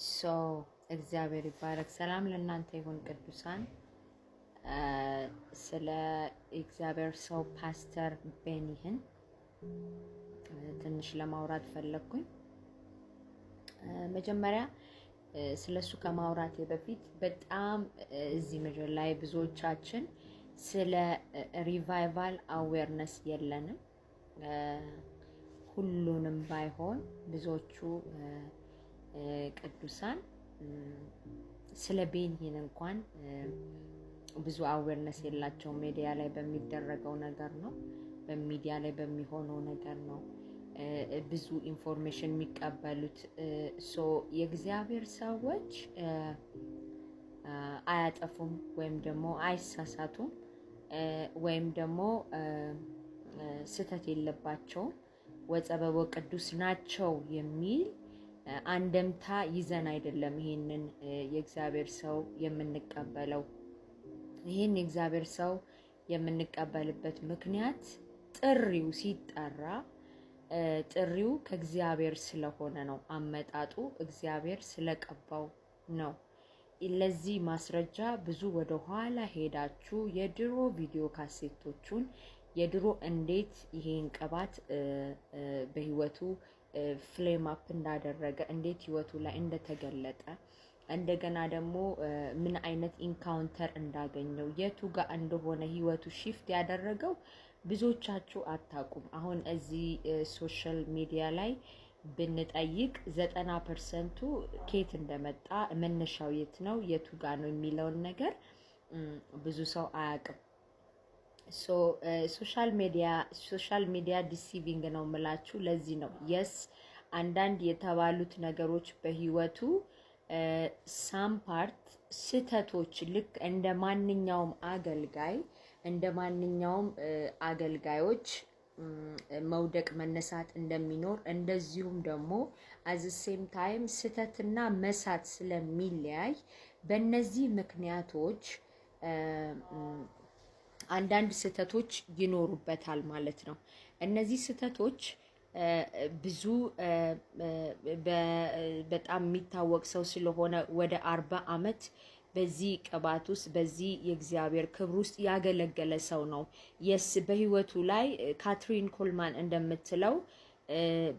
So እግዚአብሔር ይባረክ። ሰላም ለእናንተ ይሁን ቅዱሳን። ስለ እግዚአብሔር ሰው ፓስተር ቤኒ ሂን ትንሽ ለማውራት ፈለግኩኝ። መጀመሪያ ስለ እሱ ከማውራቴ በፊት በጣም እዚህ ምድር ላይ ብዙዎቻችን ስለ revival awareness የለንም። ሁሉንም ባይሆን ብዙዎቹ ቅዱሳን ስለ ቤኒ ሂን እንኳን ብዙ awareness የላቸውም። ሚዲያ ላይ በሚደረገው ነገር ነው፣ በሚዲያ ላይ በሚሆነው ነገር ነው ብዙ information የሚቀበሉት። So የእግዚአብሔር ሰዎች አያጠፉም ወይም ደግሞ አይሳሳቱም ወይም ደግሞ ስህተት የለባቸውም፣ ወጸበበ ቅዱስ ናቸው የሚል አንደምታ ይዘን አይደለም ይሄንን የእግዚአብሔር ሰው የምንቀበለው። ይህን የእግዚአብሔር ሰው የምንቀበልበት ምክንያት ጥሪው ሲጠራ ጥሪው ከእግዚአብሔር ስለሆነ ነው። አመጣጡ እግዚአብሔር ስለቀባው ነው። ለዚህ ማስረጃ ብዙ ወደ ኋላ ሄዳችሁ የድሮ ቪዲዮ ካሴቶቹን፣ የድሮ እንዴት ይሄን ቅባት በህይወቱ flame up እንዳደረገ፣ እንዴት ህይወቱ ላይ እንደተገለጠ፣ እንደገና ደግሞ ምን አይነት encounter እንዳገኘው፣ የቱ ጋር እንደሆነ ህይወቱ shift ያደረገው ብዙዎቻችሁ አታውቁም። አሁን እዚህ social media ላይ ብንጠይቅ 90% ኡ ከየት እንደመጣ፣ መነሻው የት ነው፣ የቱ ጋ ነው የሚለውን ነገር ብዙ ሰው አያውቅም። Social media deceiving ነው የምላችሁ ለዚህ ነው። Yes፣ አንዳንድ የተባሉት ነገሮች በህይወቱ some part ስህተቶች ልክ እንደ ማንኛውም አገልጋይ፣ እንደ ማንኛውም አገልጋዮች መውደቅ መነሳት እንደሚኖር፣ እንደዚሁም ደግሞ at the same time ስህተትና መሳት ስለሚለያይ በእነዚህ ምክንያቶች አንዳንድ ስህተቶች ይኖሩበታል ማለት ነው። እነዚህ ስህተቶች ብዙ በጣም የሚታወቅ ሰው ስለሆነ፣ ወደ 40 ዓመት በዚህ ቅባት ውስጥ፣ በዚህ የእግዚአብሔር ክብር ውስጥ ያገለገለ ሰው ነው። Yes፣ በህይወቱ ላይ ካትሪን ኮልማን እንደምትለው፣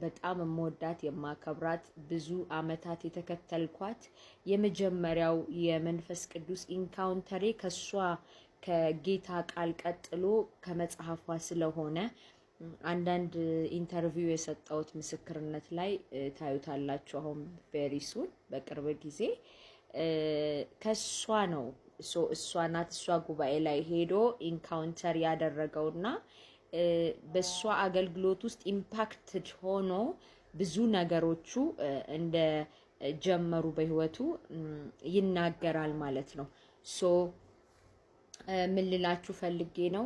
በጣም የምወዳት፣ የማከብራት፣ ብዙ አመታት የተከተልኳት፣ የመጀመሪያው የመንፈስ ቅዱስ encounter ኤ ከሷ ከጌታ ቃል ቀጥሎ ከመጽሐፏ ስለሆነ አንዳንድ interview የሰጠሁት ምስክርነት ላይ ታዩታላችሁ። አሁን very soon፣ በቅርብ ጊዜ ከሷ ነው። እሷ ናት፣ እሷ ጉባኤ ላይ ሄዶ encounter ያደረገውና በእሷ አገልግሎት ውስጥ impacted ሆኖ ብዙ ነገሮቹ እንደ ጀመሩ በህይወቱ ይናገራል ማለት ነው። So ምን ልላችሁ ፈልጌ ነው፣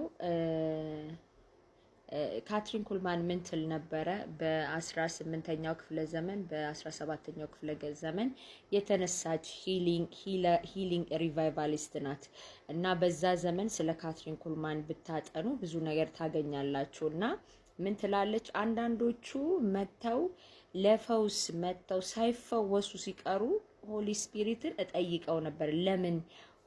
ካትሪን ኩልማን ምን ትል ነበረ? በ18ኛው ክፍለ ዘመን፣ በ17ኛው ክፍለ ዘመን የተነሳች healing revivalist ናት እና በዛ ዘመን ስለ ካትሪን ኩልማን ብታጠኑ ብዙ ነገር ታገኛላችሁ። እና ምን ትላለች? አንዳንዶቹ መጥተው፣ ለፈውስ መጥተው ሳይፈወሱ ሲቀሩ Holy Spirit ን እጠይቀው ነበር። ለምን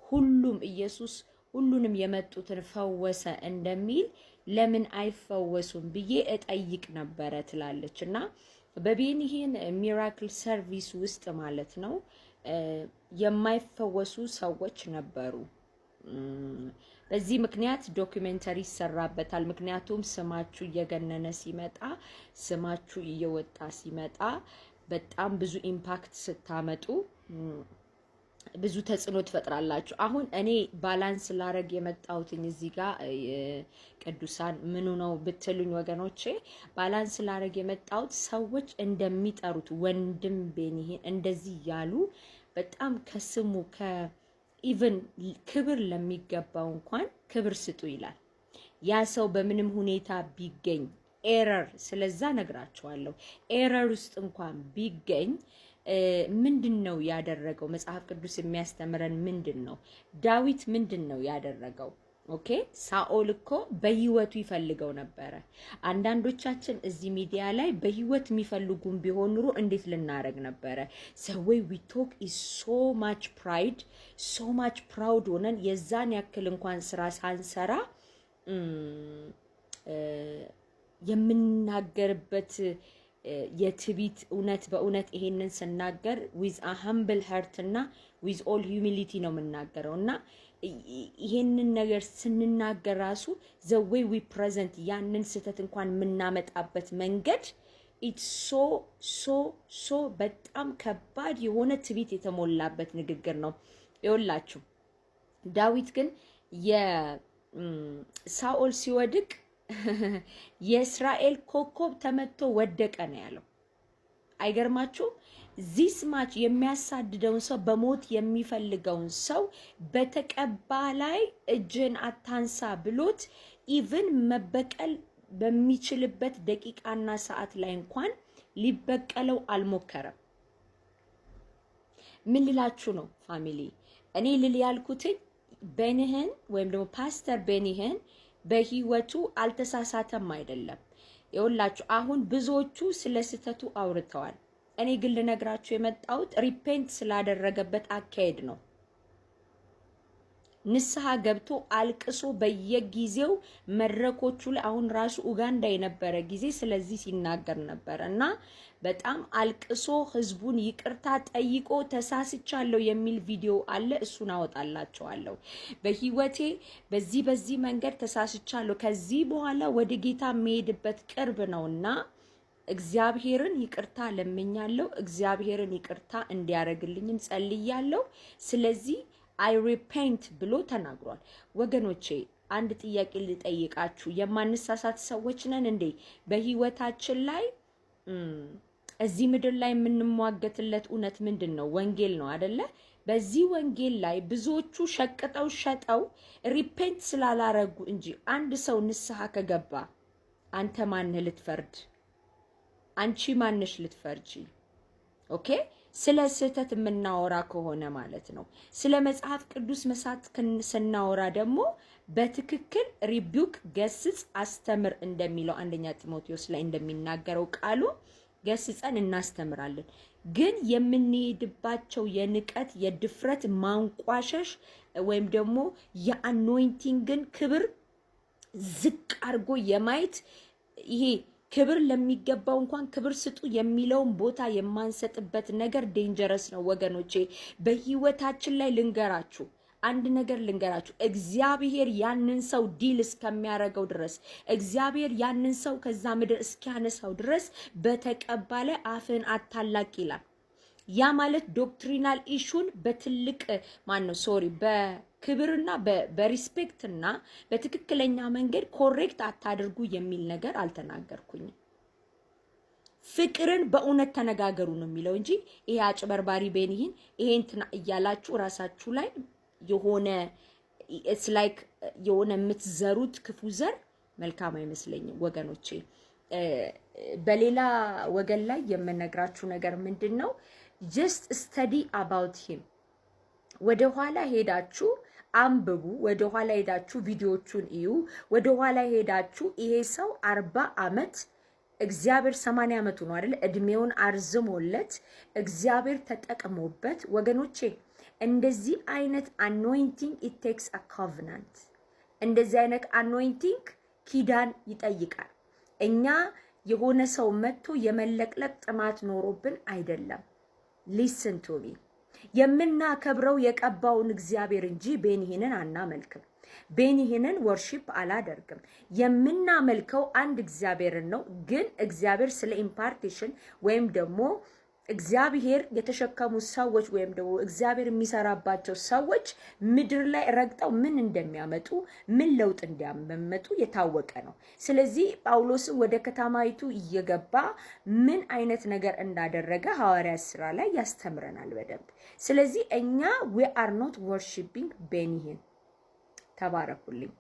ሁሉም ኢየሱስ ሁሉንም የመጡትን ፈወሰ እንደሚል ለምን አይፈወሱም ብዬ እጠይቅ ነበረ ትላለች። እና በቤኒ ሂን miracle service ውስጥ ማለት ነው የማይፈወሱ ሰዎች ነበሩ። በዚህ ምክንያት documentary ይሰራበታል። ምክንያቱም ስማችሁ እየገነነ ሲመጣ፣ ስማችሁ እየወጣ ሲመጣ፣ በጣም ብዙ impact ስታመጡ ብዙ ተጽዕኖ ትፈጥራላችሁ። አሁን እኔ balance ላረግ የመጣሁትኝ እዚህ ጋር ቅዱሳን ምኑ ነው ብትሉኝ ወገኖቼ፣ balance ላረግ የመጣሁት ሰዎች እንደሚጠሩት ወንድም ቤኒ ሂን እንደዚህ ያሉ በጣም ከስሙ ከ even ክብር ለሚገባው እንኳን ክብር ስጡ ይላል። ያ ሰው በምንም ሁኔታ ቢገኝ error፣ ስለዛ ነግራችኋለሁ። Error ውስጥ እንኳን ቢገኝ ምንድን ነው ያደረገው? መጽሐፍ ቅዱስ የሚያስተምረን ምንድን ነው? ዳዊት ምንድን ነው ያደረገው? Okay፣ ሳኦል እኮ በህይወቱ ይፈልገው ነበረ። አንዳንዶቻችን እዚህ ሚዲያ ላይ በህይወት የሚፈልጉን ቢሆን ኑሮ እንዴት ልናደርግ ነበረ? The way we talk is so much pride, so much proud ሆነን የዛን ያክል እንኳን ስራ ሳንሰራ የምንናገርበት የትቢት፣ እውነት በእውነት ይሄንን ስናገር with a humble heart እና with all humility ነው የምናገረው። እና ይሄንን ነገር ስንናገር ራሱ the way we present ያንን ስህተት እንኳን የምናመጣበት መንገድ it's so so so በጣም ከባድ የሆነ ትቢት የተሞላበት ንግግር ነው። ይኸውላችሁ፣ ዳዊት ግን የሳኦል ሲወድቅ የእስራኤል ኮከብ ተመቶ ወደቀ ነው ያለው። አይገርማችሁ? This much የሚያሳድደውን ሰው፣ በሞት የሚፈልገውን ሰው በተቀባ ላይ እጅህን አታንሳ ብሎት even መበቀል በሚችልበት ደቂቃና ሰዓት ላይ እንኳን ሊበቀለው አልሞከረም። ምን ልላችሁ ነው family? እኔ ልል ያልኩትኝ ቤኒሂን ወይም ደግሞ ፓስተር ቤኒሂን በህይወቱ አልተሳሳተም አይደለም። ይኸውላችሁ፣ አሁን ብዙዎቹ ስለ ስህተቱ አውርተዋል። እኔ ግን ልነግራችሁ የመጣሁት repent ስላደረገበት አካሄድ ነው። ንስሐ ገብቶ አልቅሶ በየጊዜው መድረኮቹ ላይ፣ አሁን ራሱ ኡጋንዳ የነበረ ጊዜ ስለዚህ ሲናገር ነበረ እና በጣም አልቅሶ ህዝቡን ይቅርታ ጠይቆ ተሳስቻለሁ የሚል ቪዲዮ አለ። እሱን አወጣላችኋለሁ። በህይወቴ በዚህ በዚህ መንገድ ተሳስቻለሁ፣ ከዚህ በኋላ ወደ ጌታ የምሄድበት ቅርብ ነውና እግዚአብሔርን ይቅርታ ለምኛለሁ። እግዚአብሔርን ይቅርታ እንዲያደርግልኝም ጸልያለሁ። ስለዚህ I repent ብሎ ተናግሯል። ወገኖቼ፣ አንድ ጥያቄ ልጠይቃችሁ። የማንሳሳት ሰዎች ነን እንዴ? በህይወታችን ላይ እዚህ ምድር ላይ የምንሟገትለት እውነት ምንድን ነው? ወንጌል ነው አደለ? በዚህ ወንጌል ላይ ብዙዎቹ ሸቅጠው ሸጠው repent ስላላረጉ እንጂ አንድ ሰው ንስሐ ከገባ አንተ ማንህ ልትፈርድ? አንቺ ማንሽ ልትፈርጂ? Okay፣ ስለ ስህተት የምናወራ ከሆነ ማለት ነው። ስለ መጽሐፍ ቅዱስ መሳት ስናወራ ደግሞ በትክክል rebuke፣ ገስጽ፣ አስተምር እንደሚለው፣ አንደኛ ጢሞቴዎስ ላይ እንደሚናገረው ቃሉ ገስጸን እናስተምራለን። ግን የምንሄድባቸው የንቀት፣ የድፍረት፣ ማንቋሸሽ ወይም ደግሞ የ anointing ን ክብር ዝቅ አድርጎ የማየት፣ ይሄ ክብር ለሚገባው እንኳን ክብር ስጡ የሚለውን ቦታ የማንሰጥበት ነገር dangerous ነው ወገኖቼ። በህይወታችን ላይ ልንገራችሁ፣ አንድ ነገር ልንገራችሁ። እግዚአብሔር ያንን ሰው deal እስከሚያደርገው ድረስ፣ እግዚአብሔር ያንን ሰው ከዛ ምድር እስኪያነሳው ድረስ በተቀባ ላይ አፍህን አታላቅ ይላል። ያ ማለት doctrinal issue ን በትልቅ፣ ማን ነው፣ sorry፣ በክብርና በ respect ና በትክክለኛ መንገድ correct አታድርጉ የሚል ነገር አልተናገርኩኝም። ፍቅርን በእውነት ተነጋገሩ ነው የሚለው እንጂ ይሄ አጭበርባሪ ቤኒሂን፣ ይሄ እንትና እያላችሁ ራሳችሁ ላይ የሆነ it's like የሆነ የምትዘሩት ክፉ ዘር መልካም አይመስለኝም ወገኖቼ። በሌላ ወገን ላይ የምነግራችሁ ነገር ምንድን ነው? Just study about him። ወደ ኋላ ሄዳችሁ አንብቡ። ወደ ኋላ ሄዳችሁ ቪዲዮቹን እዩ። ወደ ኋላ ሄዳችሁ ይሄ ሰው 40 ዓመት እግዚአብሔር፣ 80 ዓመቱ ነው አይደል? እድሜውን አርዝሞለት እግዚአብሔር ተጠቅሞበት። ወገኖቼ፣ እንደዚህ አይነት anointing it takes a covenant። እንደዚህ አይነት anointing ኪዳን ይጠይቃል። እኛ የሆነ ሰው መጥቶ የመለቅለቅ ጥማት ኖሮብን አይደለም። Listen to me፣ የምናከብረው የቀባውን እግዚአብሔር እንጂ ቤኒሂንን አናመልክም። ቤኒሂንን worship አላደርግም። የምናመልከው አንድ እግዚአብሔርን ነው። ግን እግዚአብሔር ስለ impartation ወይም ደግሞ እግዚአብሔር የተሸከሙ ሰዎች ወይም ደግሞ እግዚአብሔር የሚሰራባቸው ሰዎች ምድር ላይ ረግጠው ምን እንደሚያመጡ፣ ምን ለውጥ እንደሚያመጡ የታወቀ ነው። ስለዚህ ጳውሎስን ወደ ከተማይቱ እየገባ ምን አይነት ነገር እንዳደረገ ሐዋርያት ስራ ላይ ያስተምረናል በደንብ። ስለዚህ እኛ we are not worshiping ቤኒሂን። ተባረኩልኝ።